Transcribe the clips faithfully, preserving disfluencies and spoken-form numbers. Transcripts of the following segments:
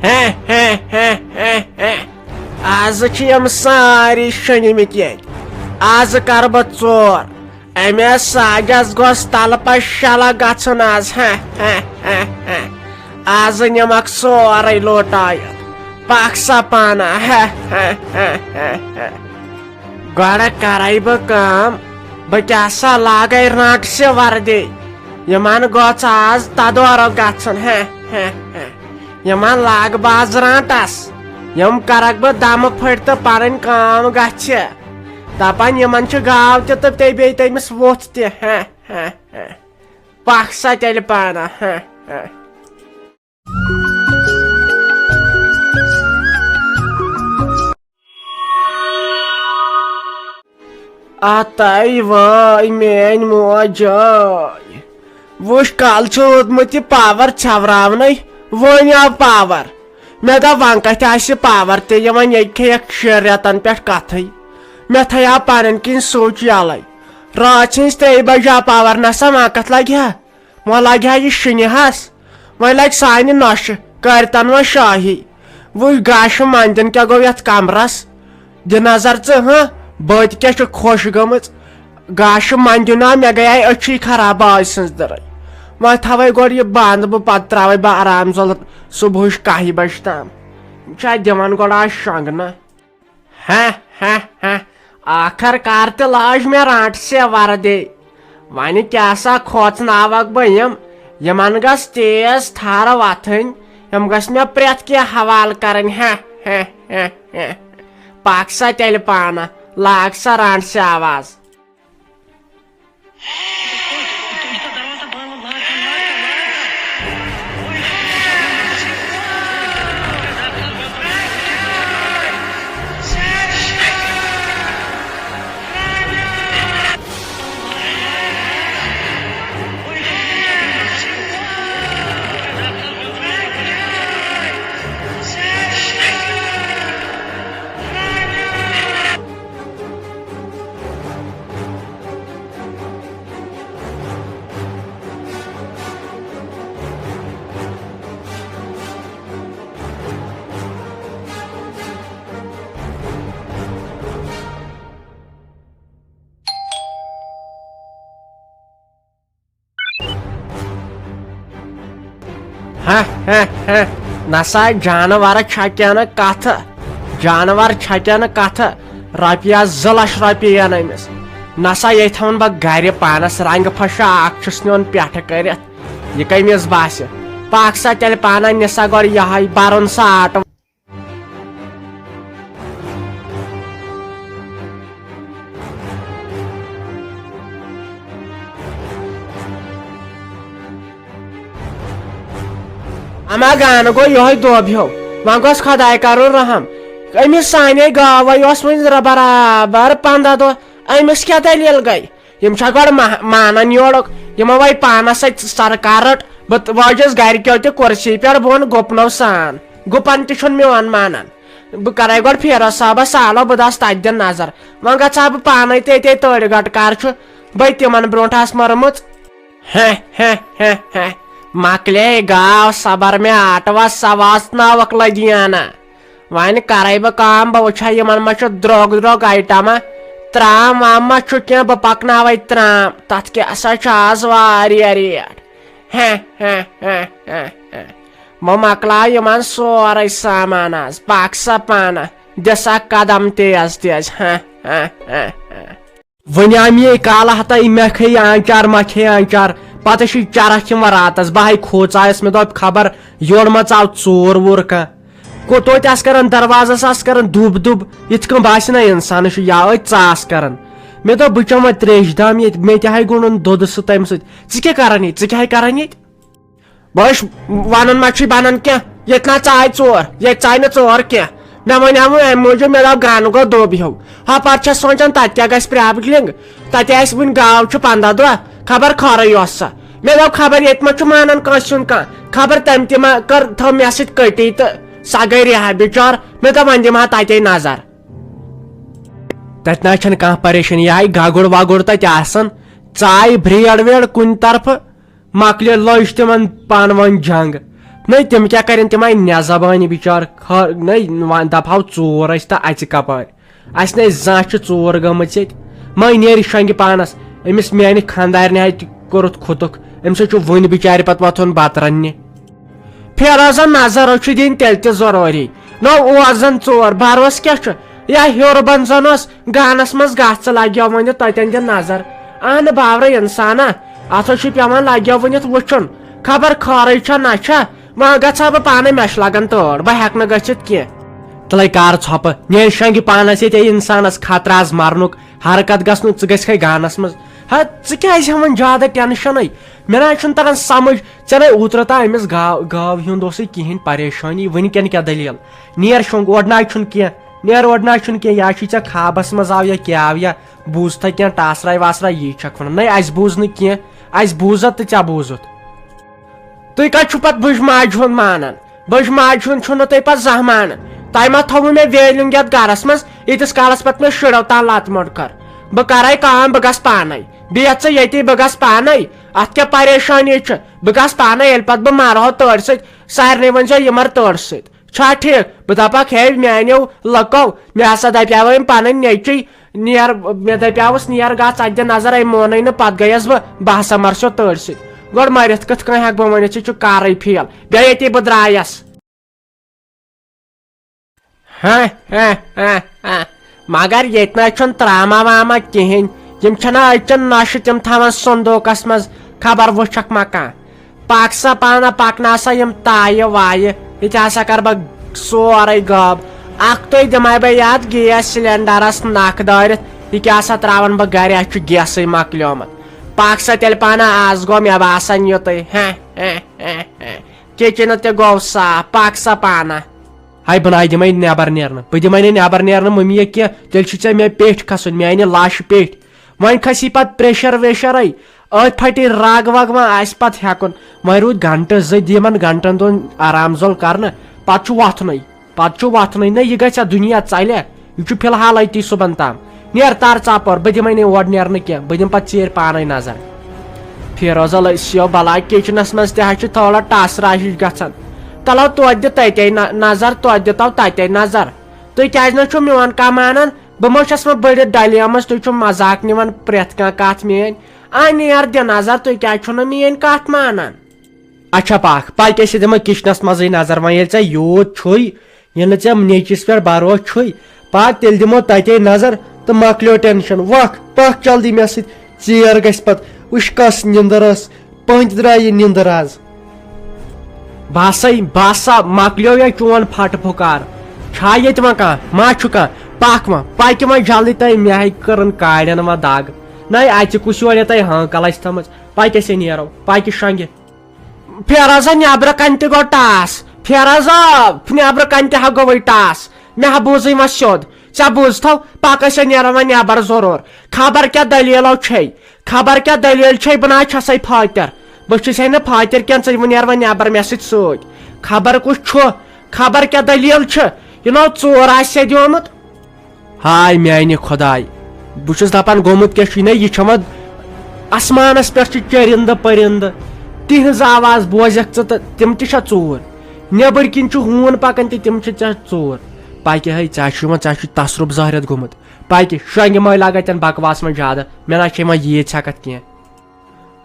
ہے، ہے، ہے، ہے، ہے۔ آز چھِ یِم سٲری شۄنٛگمٕتۍ ییٚتہِ۔ آز کر بہٕ ژور۔ أمِس ساجس گوٚژھ تلہٕ پتہٕ شلہٕ گژھُن آز۔ ہے، ہے، ہے، ہے۔ آز نِمکھ سورُے لوٹٲیِتھ۔ پکھ سا پانہ۔ ہے، ہے، ہے، ہے، ہے۔ گۄڈٕ کرے بہٕ کٲم، بہٕ کیٛاہ سا لاگے رانٛٹسہِ وردی۔ یِمن گوٚژھ آز تدورُک گژھُن۔ ہے، ہے، ہے۔ یِمن لاگہٕ بہٕ آز رانٛٹس۔ یِم کرکھ بہٕ دمہٕ پھٔٹۍ تہٕ پنٕنۍ کٲم گژھِ۔ دپان یِمن چھِ گاو تہِ تہٕ تہِ بیٚیہِ تٔمِس ووٚژھ تہِ۔ ہے، ہے، ہے۔ پکھ سا تیٚلہِ پانہ۔ ہے، ہے۔ آتاے واے میٲنۍ موجاے۔ وٕچھ، کالہٕ چھُ روٗدمُت یہِ پاور ژھٮ۪وراونَے، وۄنۍ آو پاور۔ مےٚ دوٚپ، وۄنۍ کتہِ آسہِ پاور تہِ یِوان، ییٚتہِ کھیٚیَکھ شیٚن رٮ۪تن پٮ۪ٹھ کتھٕے۔ مےٚ تھایاو پنٕنۍ کِنۍ سُچ یَلَے۔ راتھ سٕنٛزِ ترٛیٚیہِ بجہِ آو پاور، نسا وۄنۍ کتھ لگہِ ہا؟ وۄنۍ لگہِ ہا یہِ شِنہِ ہس۔ وۄنۍ لگہِ سانہِ نۄشہِ، کٔرۍ تن وۄنۍ شٲہی۔ وٕچھ گاشہِ مندِن کیٛاہ گوٚو یتھ کمرس۔ دِ نظر ژٕ، ہاں، بٔتۍ کیٛاہ چھِ خۄش گٔمٕژ۔ گاشہِ مندِن آو، مےٚ گٔیے أچھی خراب باج سٕنٛز دٕرٕے۔ وۄنۍ تھاوے گۄڈٕ یہِ بنٛد، بہٕ پتہٕ ترٛاوے بہٕ آرام سان صبحٕچ کاہہِ بجہِ تام۔ یِم چھا دِوان گۄڈٕ آز شۄنٛگنہٕ؟ ہہ، ہہ، ہہ۔ آخر کار تہِ لٲج مےٚ رانٛٹسہِ وردی۔ وۄنۍ کیٛاہ سا کھوژناوکھ بہٕ یِم؟ یِمن گٔژھ تیز تھر وۄتھٕنۍ۔ یِم گٔژھ مےٚ پرٛٮ۪تھ کینٛہہ حوالہٕ کرٕنۍ۔ ہہ، ہہ، ہہ، ہہ۔ پکھ سا تیٚلہِ پانہٕ، لاگ سا رانٛٹسہِ آواز۔ ہہ، ہہ، ہہ۔ نسا جانور چھا کینہہ کتھ؟ جانور چھا کینہہ کتھ؟ رۄپیس زٕ لچھ رۄپیہِ ین أمِس۔ نسا ییٚتہِ تھاوُن بہٕ گرِ پانس رنگہٕ پھشہ اکھ چھُس نیُن پٮ۪ٹھٕ کٔرِتھ۔ یہِ کٔمِس باسہِ؟ پکھ سا تیٚلہِ پانہ، نِسا گۄڈٕ یہے برُن سا آٹہٕ۔ اما گانہٕ گوٚو یِہوٚے دوب ہیوٗ۔ وۄنۍ گوٚژھ خۄداے کرُن رحم۔ أمِس سانے گاوے اوس وۄنۍ برابر پنٛداہ دۄہ۔ أمِس کیٛاہ دٔلیٖل گٔے؟ یِم چھا گۄڈٕ مہ-، مانان یورُک؟ یِمو وَے پانَس سۭتۍ سرکار رٔٹ۔ بہٕ تہٕ واجَس گَرِکیو تہِ کُرسی پٮ۪ٹھ بۄن گُپنو سان۔ گُپَن تہِ چھُنہٕ میون مانان۔ بہٕ کَرَے گۄڈٕ فیروز صٲبَس سالو، بہٕ دَس تَتہِ دِن نظر۔ وۄنۍ گژھٕ ہا بہٕ پانَے تہِ ییٚتے تٔڑۍ گَٹہٕ کَر چھُ بٔتۍ تِمَن برونٛٹھ آسہٕ مٔرمٕژ۔ ہے، ہے، ہے، ہے۔ مۄکلے گاو صبر مےٚ آٹوَس سواس ناوَکھ لٔدیانہ۔ وۄنۍ کرے بہٕ کٲم، بہٕ وٕچھا یِمن ما چھُ درٛوگ درٛوگ آیٹما، ترام وام ما چھُ کینٛہہ، بہٕ پکناوے ترام۔ تتھ کیٛاہ سا چھُ آز واریاہ ریٹ۔ ہیں، ہیں، ہیں، ہیں، ہیں۔ بہٕ مۄکلاو یِمن سورُے سامان آز، پکھ سا پانہٕ، دِ سا قدم تیز تیز۔ ہیں، ہیں، ہیں، ہیں۔ وۄنۍ آو مےٚ یہِ کالہٕ ہتا، یہِ مےٚ کھے آنچار، مہ کھے آنچار۔ پتہٕ چھِ چرکھ یِوان راتس۔ بہٕ ہاے کھوژایس، مےٚ دوٚپ خبر یورٕ ما ژاو ژوٗر ووٗر کانٛہہ۔ کو توتہِ آسہٕ کران دروازس، آسہٕ کران دُب دُب، یِتھ کٔنۍ باسہِ نہ انسانس چھُ یاوے ژاس کران۔ مےٚ دوٚپ بہٕ چٮ۪مہٕ وۄنۍ تریشہِ دام ییٚتہِ، مےٚ تہِ ہاے گوٚنڈُن دۄدٕ سۭتۍ تمہِ سۭتۍ۔ ژٕ کیٛاہ کران ییٚتہِ؟ ژٕ کیٛاہ ہاے کران ییٚتہِ؟ بہٕ چھُس ونان ما چھُے بنان کینٛہہ، ییٚتہِ نا ژاے ژور، ییٚتہِ ژاے نہٕ ژور کینٛہہ۔ مےٚ وَنیٛاو وۄنۍ اَمہِ موٗجوٗب، مےٚ دوٚپ گرٛانہٕ گوٚو دوٚب ہیوٚو۔ ہۄپٲرۍ چھَس سونٛچان تَتہِ کیٛاہ گژھِ پرٛابلِنٛگ، تَتہِ آسہِ وٕنہِ گاو چھِ پنٛداہ دۄہ، خبر خٲرٕے اوس سا۔ مےٚ دوٚپ خبر ییٚتہِ ما چھُ مانان کٲنٛسہِ ہُنٛد کانٛہہ، خبر تٔمۍ تہِ ما کٔر تھٲو مےٚ سۭتۍ کٔٹی تہٕ سۄ گٔے رِہا بِچار۔ مےٚ دوٚپ وۄنۍ دِمہٕ ہا تَتے نظر۔ تَتہِ نہ چھَنہٕ کانٛہہ پریشٲنی، یہِ آیہِ گگُر وگُر تَتہِ آسان، ژاے برٛیڈ ویڈ کُنہِ طرفہٕ۔ مۄکلے لٔج تِمن پانہٕ ؤنۍ جنگ۔ نٔے تِم کیٛاہ کرن، تِم آیہِ نٮ۪زبٲنۍ بِچار، خٲر، نٔے وۄنۍ دپہو ژوٗر ٲسۍ تہٕ اَژِ کپٲرۍ؟ اَسہِ نَے زانٛہہ چھِ ژوٗر گٔمٕژ ییٚتہِ۔ مَے نیرِ شۄنٛگہِ پانَس، أمِس میٛانہِ خانٛدارنہِ ہَے تہِ کوٚرُتھ کھُتُکھ، أمِس ہَے چھُ وُنہِ بِچارِ پَتہٕ وۄتھُن بَتہٕ رَننہِ۔ پھیرٕ زَن نظر چھُ دِنۍ تیٚلہِ تہِ ضروٗری۔ نو اوس زَن ژور، بروسہٕ کیٛاہ چھُ؟ یا ہیوٚر بۄن زَن اوس گانَس منٛز گژھ ژٕ لَگیو ؤنِتھ تَتٮ۪ن دِ نظر۔ اہنہٕ باورٕ اِنسانا، اَتھ حظ چھُ پٮ۪وان لَگیو ؤنِتھ وٕچھُن، خبر خٲرٕے چھا نہ چھا۔ وۄنۍ گژھٕ ہا بہٕ پانَے، مےٚ چھِ لَگان تٲر، بہٕ ہٮ۪کہٕ نہٕ گٔژھِتھ کینٛہہ۔ تلے کار ژھۄپہٕ، نیرِ شۄنٛگہِ پانس ییٚتہِ، اے انسانس خطرٕ آز مرنُک، حرکت گژھنُک، ژٕ گژھکھے گانس منٛز۔ ہا، ژٕ کیٛازِ ہٮ۪وان زیادٕ ٹینشنٕے؟ مےٚ نہ حظ چھُنہٕ تران سمجھ، ژےٚ نَے اوترٕ تام أمِس گاو، گاو ہُنٛد اوسُے کِہیٖنۍ پریشٲنی، وٕنہِ کٮ۪ن کیٛاہ دٔلیٖل؟ نیر شۄنٛگ، اورٕ نہ حظ چھُنہٕ کینٛہہ، نیر اورٕ نہ حظ چھُنہٕ کینٛہہ، یا چھُے ژےٚ خابس منٛز آو یا کیٛاہ آو یا بوٗزتھے کینٛہہ ٹاسراے واسراے، یی چھکھ ونان۔ نَے، اَسہِ بوٗز نہٕ کینٛہہ، اَسہِ بوٗزتھ تہٕ ژےٚ بوٗزُتھ۔ تُہۍ کتہِ چھِو پتہٕ بٕجہِ ماجہِ ہُنٛد مانان؟ بٕجہِ ماجہِ ہُنٛد چھُو نہٕ تُہۍ پتہٕ زانٛہہ مانان۔ تۄہہِ ما تھوٚوُ مےٚ ویلِنگ یتھ گرس منٛز، ییٖتِس کالس پتہٕ مےٚ شُرٮ۪و تام لتہٕ موٚنٛڈ کٔر؟ بہٕ کرے کٲم، بہٕ گژھٕ پانے۔ بیٚہہ ژٕ ییٚتی، بہٕ گژھٕ پانے۔ اتھ کیٛاہ پریشٲنی چھِ؟ بہٕ گژھٕ پانے، ییٚلہِ پتہٕ بہٕ مرہو تٲرۍ سۭتۍ، سارنٕے ؤنۍزیو یہِ مر تٲرۍ سۭتۍ۔ چھا ٹھیٖک؟ بہٕ دپکھ، ہے میانیو لُکو، مےٚ ہسا دپیاو أمۍ پنٕنۍ نیٚچی، نیر، مےٚ دپیاوُس، نیر گژھ، اتہِ دِ نظر، أمۍ مونُے نہٕ، پتہٕ گٔیس بہٕ، بہٕ ہسا مرٕ سیوٚد تٔرۍ سۭتۍ۔ گۄڈٕ مٔرِتھ کِتھ کٔنۍ ہٮ۪کہٕ بہٕ ؤنِتھ، ژٕ چھُکھ کارٕے فیل، بیٚیہِ ییٚتی بہٕ درٛایس۔ ہہ، ہہ، ہہ، ہہ۔ مگر ییٚتہِ نہ چھُنہٕ تراما واما کِہینۍ، یِم چھِنہ أزچٮ۪ن نۄشہِ تِم تھاوان صندوٗقس منٛز، خبر وٕچھکھ ما کانٛہہ۔ پکھ سا پانہ، پکناو سا یِم تایہِ وایہِ، ییٚتہِ ہسا کر بہٕ سورُے غٲب۔ اکھ تُہۍ دِمے بہٕ یتھ گیس سلینڈرس نکھ دٲرِتھ، یہِ کیٛاہ سا تراون بہٕ گرِ، اسہِ چھُ گیسٕے مۄکلیومُت۔ پکھ سا تیٚلہِ پانہ، از گوٚو مےٚ باسان یُتُے۔ ہہ، ہہ، ہہ، ہہ۔ کچنہٕ تہِ گوٚو صاف، پکھ سا پانہ۔ ہاے، بہٕ ناے دِمے نٮ۪بر نیرنہٕ، بہٕ دِمے نہٕ نٮ۪بر نیرنہٕ مٔمی کینٛہہ، تیٚلہِ چھُ ژےٚ مےٚ پیٚٹھۍ کھسُن، میانہِ لاشہِ پیٚٹھۍ۔ وۄنۍ کھسی پتہٕ پریشر ویشرے، أتھۍ پھٹے رگ وگ، وۄنۍ آسہِ پتہٕ ہٮ۪کُن۔ وۄنۍ روٗدۍ گنٹہٕ زٕ، دِ یِمن گنٹن دۄن آرام زۄل کرنہٕ، پتہٕ چھُ وۄتھنُے۔ پتہٕ چھُ وۄتھنُے۔ نہ، یہِ گژھِ دُنیا ژلہِ، یہِ چھُ فی الحال أتی صُبحن تام۔ نیر تر ژاپور، بہٕ دِمے نہٕ اور نیرنہٕ کینٛہہ، بہٕ دِمہٕ پتہٕ ژیٖرۍ پانے نظر۔ فیروزہ لٔسیو بلاے، کچنس منٛز تہِ حظ چھِ تھوڑا ٹاسرا ہِش گژھان۔ تلو توتہِ دِ تتے ن-، نظر، توتہِ دِتو تتے نظر۔ تُہۍ کیٛازِ نہ چھِو میون کانٛہہ مانان؟ بہٕ ما چھَس وۄنۍ بٔڑِتھ ڈلیمٕژ، تُہۍ چھِو مذاق نِوان پرٛٮ۪تھ کانٛہہ کتھ میٲنۍ۔ آ نیر دِ نظر، تُہۍ کیٛازِ چھِو نہٕ میٲنۍ کتھ مانان؟ اچھا پاک، پاکہِ أسۍ دِمو کچنس منٛزٕے نظر، وۄنۍ ییٚلہِ ژےٚ یوٗت چھُے، ییٚلہِ نہٕ ژےٚ نیٚچِس پٮ۪ٹھ بھروسہٕ چھُے، پاک تیٚلہِ دِمو تتے نظر تہٕ مۄکلیو ٹینشن۔ وۄکھ، پکھ جلدی مےٚ سۭتۍ، ژیر گژھِ پتہٕ۔ وٕچھ کۄس نِندٕر ٲس، پٔنٛدۍ درٛاے یہِ نِندٕر از۔ باسے، باسا، مۄکلیو یا چون پھٹہٕ پھُکار؟ چھا ییٚتہِ وۄنۍ کانٛہہ؟ ما چھُ کانٛہہ؟ پکھ وۄنۍ، پکہِ وۄنۍ جلدی، تۄہہِ مےٚ ہے کٔرٕن کاڑٮ۪ن وۄنۍ دگ۔ نَے، اَژِ کُس یور یہِ تۄہہِ ہٲنٛکل آسہِ تھٲمٕژ؟ پکہِ أسۍ نیرو، پکہِ شۄنٛگہِ۔ پھیرٕ سا نیبرٕ کنہِ تہِ گوٚو ٹاس۔ پھیرٕ سا، نیبرٕ کنہِ تہِ ہا گوٚوٕے ٹاس۔ مےٚ ہا بوٗزٕے وۄنۍ سیوٚد۔ ژےٚ بوٗزتھو، پکھ أسۍ نیرو وۄنۍ نیبر ضروٗر۔ خبر کیٛاہ دٔلیٖلو چھے، خبر کیٛاہ دٔلیٖل چھے، بہٕ نہ حظ چھسے فٲطر۔ بہٕ چھُسے نہٕ فٲطر کینٛہہ، ژٕ وۄنۍ نیر وۄنۍ نیبر مےٚ سۭتۍ سۭتۍ۔ خبر کُس چھُ، خبر کیٛاہ دٔلیٖل چھِ، یہِ نو ژوٗر آسہِ ژےٚ دیومُت۔ ہاے میانہِ خۄداے، بہٕ چھُس دپان گوٚمُت کیٛاہ چھُے نہ، یہِ چھےٚ وۄنۍ آسمانس پٮ۪ٹھ چھِ چٔرِندٕ پٔرِندٕ، تِہنٛز آواز بوزکھ ژٕ تہٕ تِم تہِ چھا ژوٗر؟ نیبٕرۍ کِنۍ چھُ ہوٗن پکان تہٕ تِم چھِ ژےٚ ژوٗر؟ پکہِ ہے، ژےٚ چھُے وۄنۍ، ژےٚ چھُے تصرُف ظٲہرت گوٚمُت۔ پکہِ، شۄنٛگہِ مٲلۍ لاگتٮ۪ن بکواس وۄنۍ زیادٕ، مےٚ نہ چھے وۄنۍ ییٖژ ہٮ۪کتھ کینٛہہ۔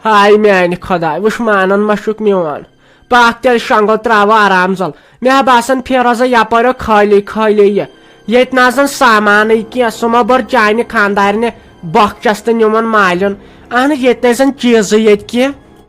ہاے میانہِ خۄداے، وٕچھ مانان ما چھُکھ میون۔ پکھ تیٚلہِ شۄنٛگو ترٛاوو آرام زل۔ مےٚ ہا باسان فیروزہ یپٲرۍ خٲلی خٲلی یہِ۔ ییٚتہِ نہ آسن سامانٕے کینٛہہ، سُہ ما بوٚر چانہِ خانٛدارنہِ بۄکھچس تہٕ نیوٗمُن مالیُن۔ اہن ییٚتہِ نہ آسن چیٖزٕے ییٚتہِ کینٛہہ۔